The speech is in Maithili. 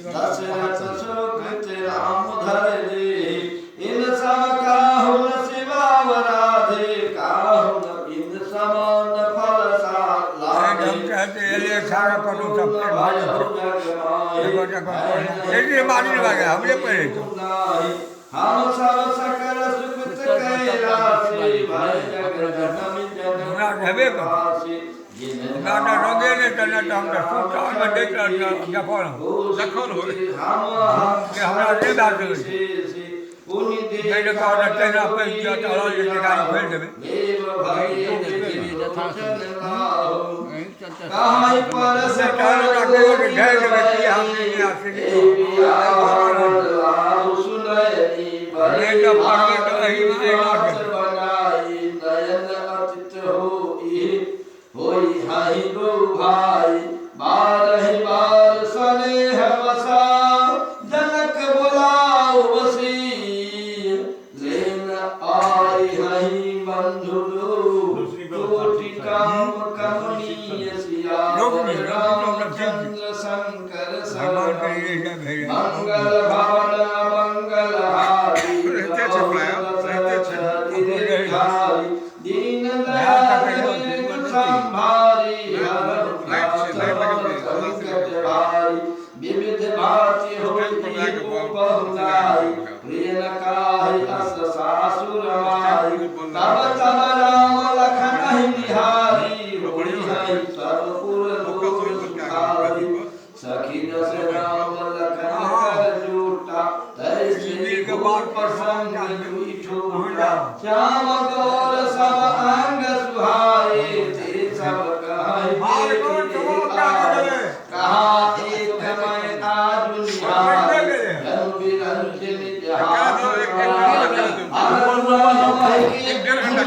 दशरथ सुकृत राम धर देहि, इन सब काहु न शिवावराधे, काहु न इन समान फल लाधे। सारा पटो सब फेर भऽ जाइ छै। एगो जगह पढ़ना बारी लगा हमरे पढ़े छै। हम सब सकल सुकृत कैलासी, भय जग जनम जन हमरा हेबे करतै। हमरा तऽ रंगे नहि तऽ नहि तऽ हम तऽ सुतामे दैत जखन जखन होय। जे हमरा नहि भए सकै छै। नहि तऽ कहत तहिना पैघ दिअ तऽ अलग जे गाड़ी खोलि देबै। पर तहन ओकरा कहियो जे ढारि देबै कि हम नहि से नहि तऽ पढ़बै तऽ एहिमे एहिना हेतै। होई हहि दो भाई, बारहि बार सनेह बसा, जनक बोलाउ बसी, लेन आई हहि बंधु दो, कोटि काम कमनीय सिया, रोकनी, रोकनी, रोकनी। रामचंद्र शंकर भगवानके शरण, इएह भेल। मंगल भवन मंगल हारी, रहिते छै प्रायः, रहिते छै। दीन दयाल संभारी, लाइट छै, लाइट लगल छै, सोलर से संकट भारी, विविध भांति स्टैंड पर लए कऽ बॉल होई प्रिय न काहि अस सासुर माई, तब तब राम लखन निहारी, होई हई सब पुर फोकस ओहि पर कए कऽ सुखारी, सखी दस राम लखन कर जूटा, तैसे मिलके बात पर संग दुई ठूटा, श्याम गौर सब अंग सुहाए, ते सब कहै मार गोर देखि चमक जा आए, देबै। कहा एक मैं आजु निहारी।